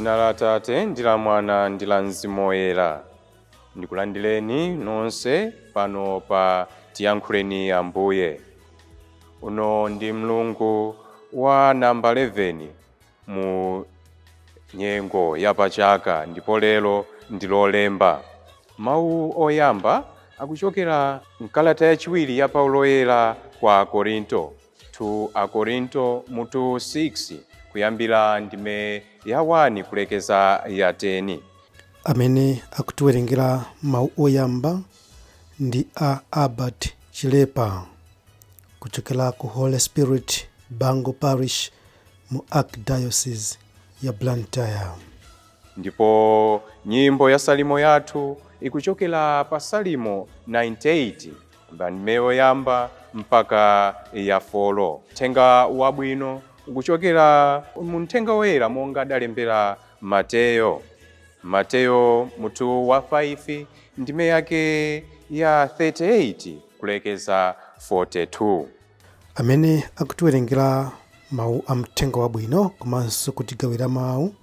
Dzina la Atate ndi la Mwana ndi la Mzimu Woyera. Ndikulandireni nonse pano pa Tiyankhuleni Ambuye. Uno ndi mlungu wa namba 11 mu nyengo ya pachaka ndipo lero ndi Lolemba. Mawu oyamba akuchokera mkalata yachiwiri ya Paulo Woyera kwa Akorinto, 2 Akorinto mutu 6 kuyambira ndime ya 1 kulekeza ya 10. Amene akutiwerengera mawu oyamba ndi a Albert Chilepa kuchokera ku Holy Spirit Bango Parish mu Archdiocese ya Blantyre. Ndipo nyimbo ya salimo yathu ikuchokera pa Salimo 98 ndime yoyamba mpaka ya 4. Mthenga wabwino ukuchokera mu Mthenga Woyera monga adalembera Mateyo. Mateyo mutu wa 5 ndime yake ya 38 kulekeza 42. Amene akutiwerengera mawu a mthenga wabwino komanso kutigawira mawu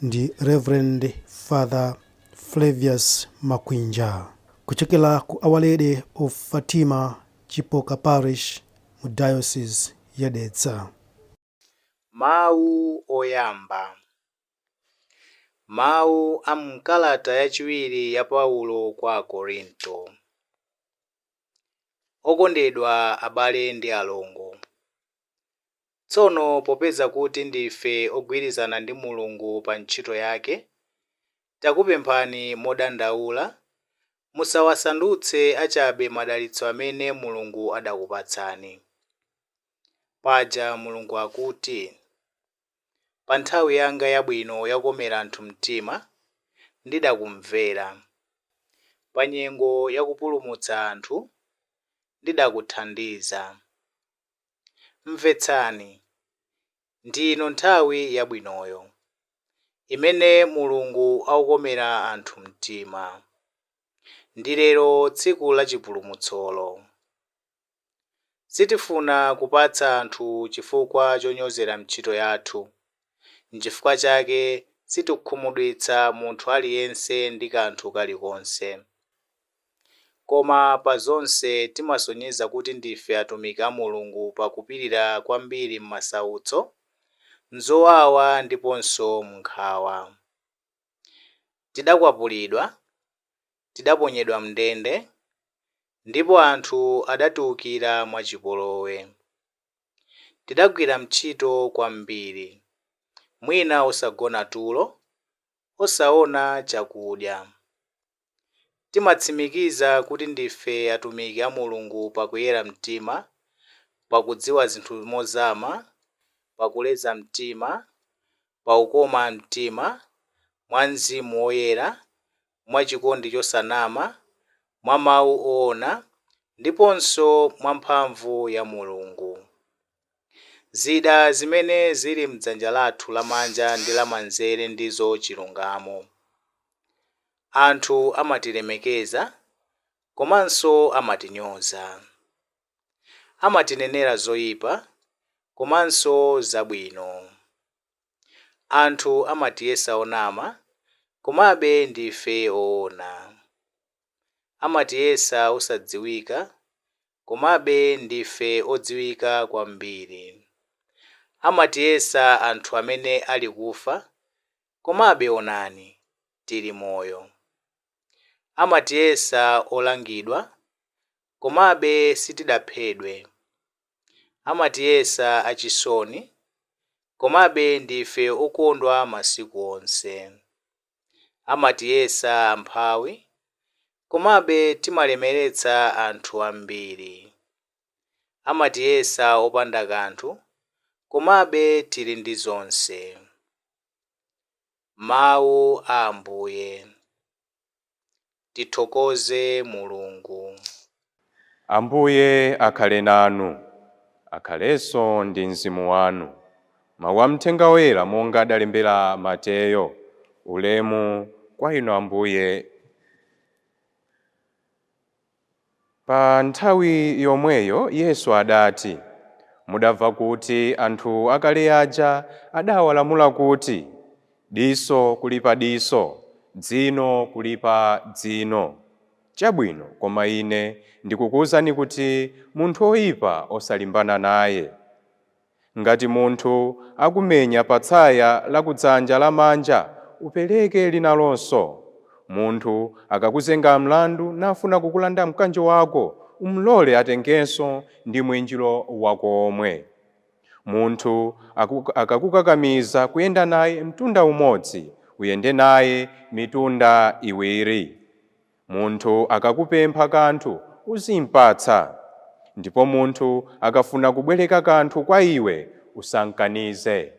ndi Reverend Father Flavius Makwinja kuchokera ku Our Lady of Fatima Chipoka Parish mu Diocese ya Dedza. Mawu oyamba. Mawu a m'kalata yachiwiri ya Paulo kwa Akorinto. Okondedwa abale ndi alongo, tsono popeza kuti ndife ogwirizana ndi Mulungu pa ntchito yake, takupemphani modandaula, musawasandutse achabe madalitso amene Mulungu adakupatsani. Paja Mulungu akuti, pa nthawi yanga yabwino yokomera anthu mtima, ndidakumvera. Pa nyengo yakupulumutsa anthu, ndidakuthandiza. Mvetsani, ndi ino nthawi yabwinoyo, imene Mulungu akukomera anthu mtima. Ndi lero tsiku la chipulumutsolo. Sitifuna kupatsa anthu chifukwa chonyozera ntchito yathu. N'chifukwa chake sitikhumudwitsa munthu aliyense ndi kanthu kalikonse. Koma pa zonse timasonyeza kuti ndife atumiki a Mulungu pakupirira kwambiri m'masautso, m'zowawa ndiponso m'nkhawa. Tidakwapulidwa, tidaponyedwa m'ndende, ndipo anthu adatiwukira mwachipolowe. Tidagwira ntchito kwambiri, mwina osagona tulo, osaona chakudya. Timatsimikiza kuti ndife atumiki a Mulungu pakuyera mtima, pakudziwa zinthu mozama, pakuleza mtima, paukoma mtima, mwa Mzimu Woyera, mwa chikondi chosanama, mwa mawu oona, ndiponso mwa mphamvu ya Mulungu. Zida zimene zili m'dzanja lathu lamanja ndi lamanzere ndizo chilungamo. Anthu amatilemekeza, komanso amatinyoza. Amatinenera zoyipa, komanso zabwino. Anthu amatiyesa onama, komabe ndife oona. Amatiyesa osadziwika, komabe ndife odziwika kwambiri. Amatiyesa anthu amene ali kufa, komabe onani, tili moyo. Amatiyesa olangidwa, komabe sitidaphedwe. Amatiyesa achisoni, komabe ndife okondwa masiku onse. Amatiyesa amphawi, komabe timalemeretsa anthu ambiri. Amatiyesa opanda kanthu, komabe tili ndi zonse. Mawu a Ambuye. Tithokoze Mulungu. Ambuye akhale nanu, akhalenso ndi mzimu wanu. Mawu a Mthenga Woyera monga adalembera Mateyo. Ulemu kwa inu Ambuye. Pa nthawi yomweyo Yesu adati, mudamva kuti anthu akale aja adawalamula kuti, Diso kulipa diso, dzino kulipa dzino. Chabwino, koma ine ndikukuwuzani kuti munthu oyipa osalimbana naye. Ngati munthu akumenya patsaya lakudzanja lamanja, upereke linalonso. Munthu akakuzenga mlandu nafuna kukulanda mkanjo wako, umlole atengenso ndi mwinjiro wako omwe. Munthu akakukakamiza kuyenda naye mtunda umodzi, uyende naye mitunda iwiri. Munthu akakupempha kanthu, uzimpatsa, ndipo munthu akafuna kubwereka kanthu kwa iwe, usamkanize.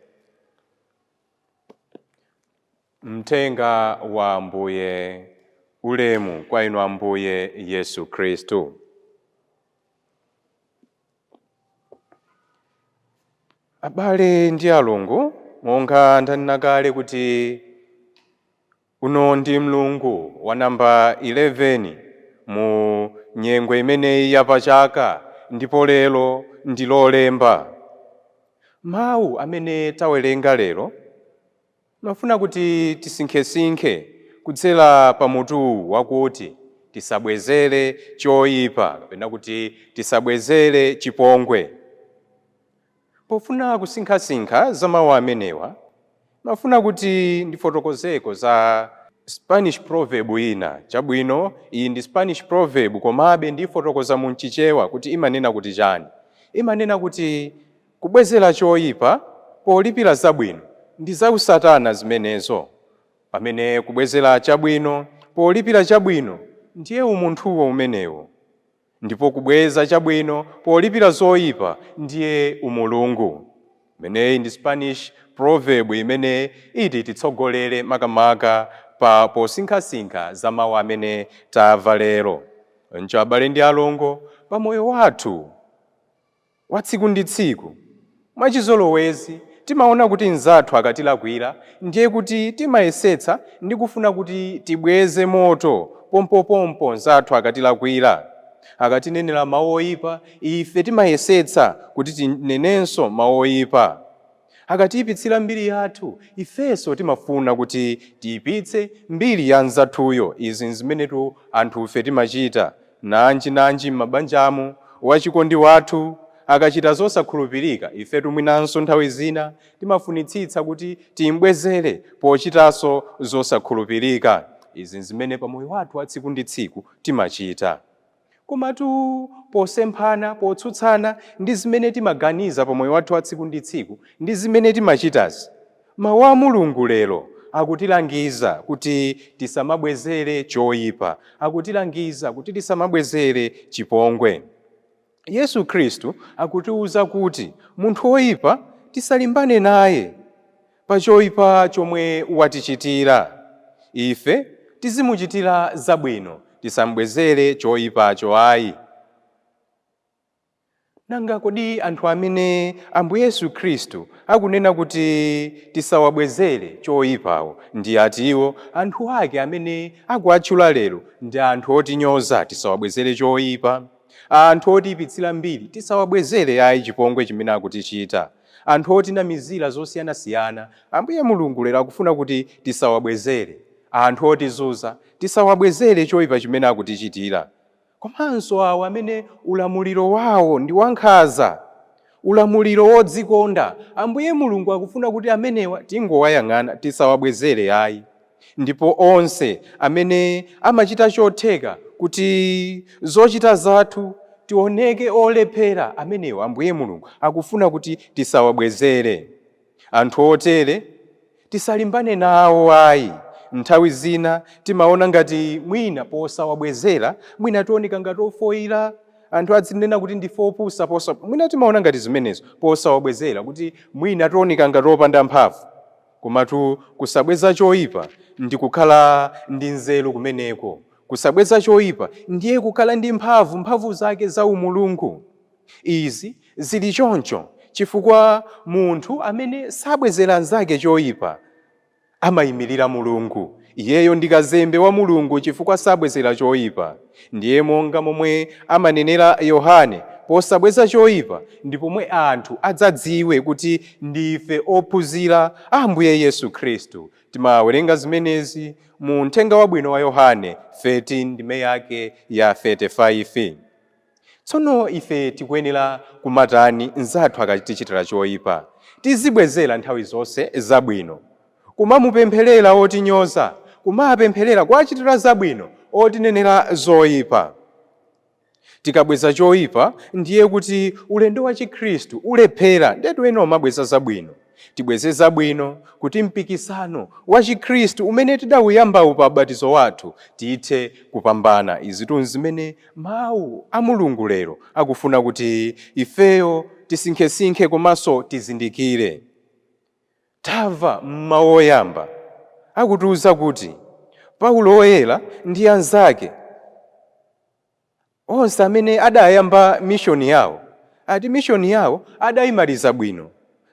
Mthenga wa Ambuye. Ulemu kwa inu Ambuye Yesu Khristu. Abale ndi alongo, monga ndanena kale kuti uno ndi mlungu wa namba 11 mu nyengo imeneyi yapachaka, ndipo lero ndi Lolemba. Mawu amene tawerenga lero mafuna kuti tisinkhesinkhe kudzera pa mutu wakuti tisabwezere choyipa, kapena kuti tisabwezere chipongwe. Pofuna kusinkhasinkha za mawu amenewa, mafuna kuti ndifotokozeko za Spanish proverb ina. Chabwino, iyi ndi Spanish proverb, komabe ndifotokoza mu Mchichewa kuti imanena kuti chani. Imanena kuti kubwezera choyipa polipira zabwino ndi zausatana zimenezo, pamene kubwezera chabwino polipira chabwino ndiye umunthuwo umenewo, ndipo kubweza chabwino polipira zoyipa ndiye umulungu. Imeneyi ndi Spanish proverb imene iti titsogolere makamaka pa posinkhasinkha za mawu amene tamva lero. Ncho abale ndi alongo, pa moyo wathu wa tsiku ndi tsiku, mwachizolowezi timaona kuti nzathu akatilakwira ndiye kuti timayesetsa ndi kufuna kuti tibweze moto pompopompo. Nzathu akatilakwira, akatinenera mawu oyipa, ife timayesetsa kuti tinenenso mawu oyipa. Akatiyipitsira mbiri yathu, ifenso timafuna kuti tiyipitse mbiri ya nzathuyo. Izi nzimenetu anthufe timachita, nanji nanji m'mabanjamu. Wachikondi wathu akachita zosakhulupirika, ifetu mwinanso nthawi zina timafunitsitsa kuti timbwezere pochitanso zosakhulupirika. Izi nzimene pamoyo wathu wa tsiku ndi tsiku timachita. Komatu posemphana, potsutsana ndi zimene timaganiza pamoyo wathu wa tsiku ndi tsiku ndi zimene timachitazi, mawu a Mulungu lero akutilangiza kuti tisamabwezere choyipa, akutilangiza kuti tisamabwezere chipongwe. Yesu Khristu akutiwuza kuti munthu woyipa tisalimbane naye pa choyipa chomwe watichitira. Ife tizimuchitira zabwino, tisambwezere choyipacho ayi. Nanga kodi anthu amene Ambuye Yesu Khristu akunena kuti tisawabwezere choyipawo ndi atiwo? Anthu ake amene akuatchula lero ndi anthu otinyoza, tisawabwezere choyipa. Anthu otiyipitsira mbiri, tisawabwezere ayi chipongwe chimene akutichita. Anthu otinamizira zosiyanasiyana, Ambuye Mulungu lero akufuna kuti tisawabwezere. Anthu otizunza, tisawabwezere choyipa chimene akutichitira. Komanso awo amene ulamuliro wawo ndi wankhanza, ulamuliro wodzikonda, Ambuye Mulungu akufuna kuti amenewa tingowayang'ana, tisawabwezere ayi. Ndipo onse amene amachita chotheka kuti zochita zathu tioneke olephera, amenewa Ambuye Mulungu akufuna kuti tisawabwezere. Anthu otere tisalimbane nawo ayi. Nthawi zina timaona ngati mwina posawabwezera mwina tioneka ngati ofoyira, anthu adzinena kuti ndife opusa posa, mwina timaona ngati zimenezo posawabwezera kuti mwina tioneka ngati opanda mphamvu. Komatu kusabweza choyipa ndi kukhala ndi nzeru kumeneko. Kusabweza choyipa ndiye kukhala ndi mphamvu, mphamvu zake za umulungu. Izi zili choncho chifukwa munthu amene sabwezera anzake choyipa amayimirira Mulungu. Iyeyo ndi kazembe wa Mulungu chifukwa sabwezera choyipa. Ndiye monga momwe amanenera Yohane Posabweza choyipa ndi pomwe anthu adzadziwe kuti ndife ophunzira a Ambuye Yesu Khristu. Timawerenga zimenezi mu Mthenga Wabwino wa Yohane 13 ndime yake ya 35. Tsono ife tikuyenera kumatani mnzathu akatichitira choyipa? Tizibwezera nthawi zonse zabwino, kumamupempherera otinyoza, kumapempherera kuwachitira zabwino otinenera zoyipa. Tikabweza choyipa ndiye kuti ulendo wa Chikhristu ulephera. Ndetu ena umabweza zabwino. Tibweze zabwino kuti mpikisano wa Chikhristu umene tidawuyambawu pa ubatizo wathu tithe kupambana. Izitu zimene mawu a Mulungu lero akufuna kuti ifeyo tisinkhesinkhe komanso tizindikire. Tamva mmawu oyamba akutiuza kuti Paulo Woyera ndi anzake onse amene adayamba mishoni yawo, ati mishoni yawo adayimaliza bwino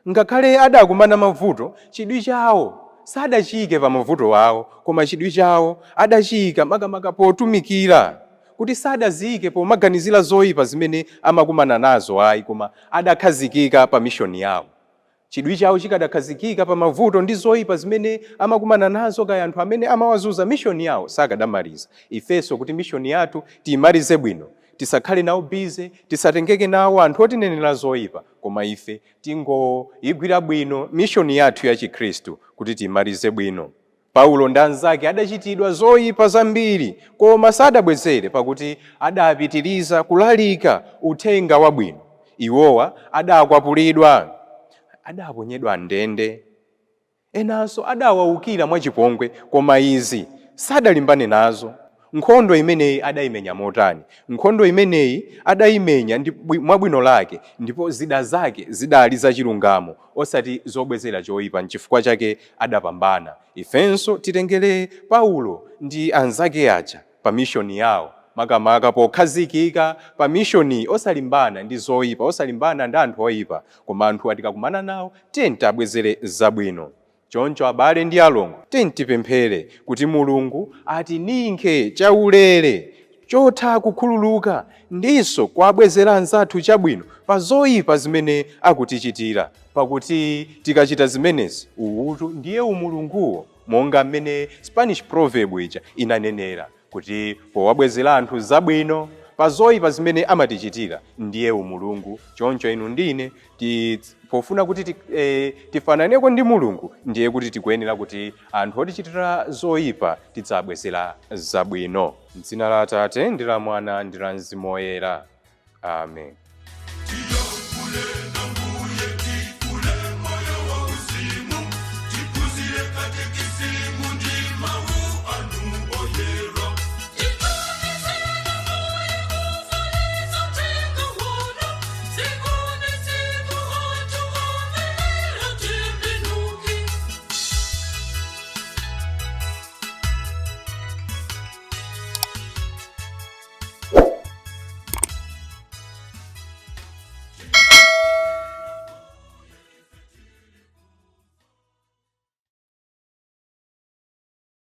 ngakhale adakumana mavuto. Chidwi chawo sadachiyike pa mavuto awo, koma chidwi chawo adachiyika makamaka potumikira, kuti sadaziyike pomaganizira zoyipa zimene amakumana nazo ayi, koma adakhazikika pa mishoni yawo. Chidwi chawo chikadakhazikika pa mavuto ndi zoyipa zimene amakumana nazo, kaya anthu amene amawazunza, mishoni yawo sakadamaliza. Ifenso kuti mishoni yathu tiyimalize bwino, tisakhale nawo busy, tisatengeke nawo anthu otinenera zoyipa, koma ife tingoyigwira bwino mishoni yathu ya Chikhristu kuti tiyimalize bwino. Paulo ndi anzake adachitidwa zoyipa zambiri, koma sadabwezere, pakuti adapitiriza kulalika uthenga wabwino. Iwowa adakwapulidwa, adaponyedwa ndende, enanso adawawukira mwachipongwe, koma izi sadalimbane nazo. Nkhondo imeneyi adayimenya motani? Nkhondo imeneyi adayimenya mwabwino lake, ndipo zida zake zidali zachilungamo, osati zobwezera choyipa. Nchifukwa chake adapambana. Ifenso titengere Paulo ndi anzake aja pa mishoni yawo, makamaka pokhazikika pa mishoni, osalimbana ndi zoyipa, osalimbana ndi anthu oyipa, koma anthu atikakumana nawo tiye tabwezere zabwino. Choncho abale ndi alongo, tiye tipemphere kuti Mulungu atininkhe chaulere chotha kukhululuka ndinso kuwabwezera anzathu chabwino pa zoyipa zimene akutichitira, pakuti tikachita zimenezi, uwutu ndiye umulunguwo, monga mmene Spanish proverb ija inanenera kuti powabwezera anthu zabwino pa zoyipa zimene amatichitira ndiye umulungu. Choncho inu ndine pofuna kuti tifananeko ndi Mulungu, ndiye kuti tikuyenera kuti anthu otichitira zoyipa tidzabwezera zabwino. M'dzina la Atate ndi la Mwana ndi la Mzimu Woyera. Amen.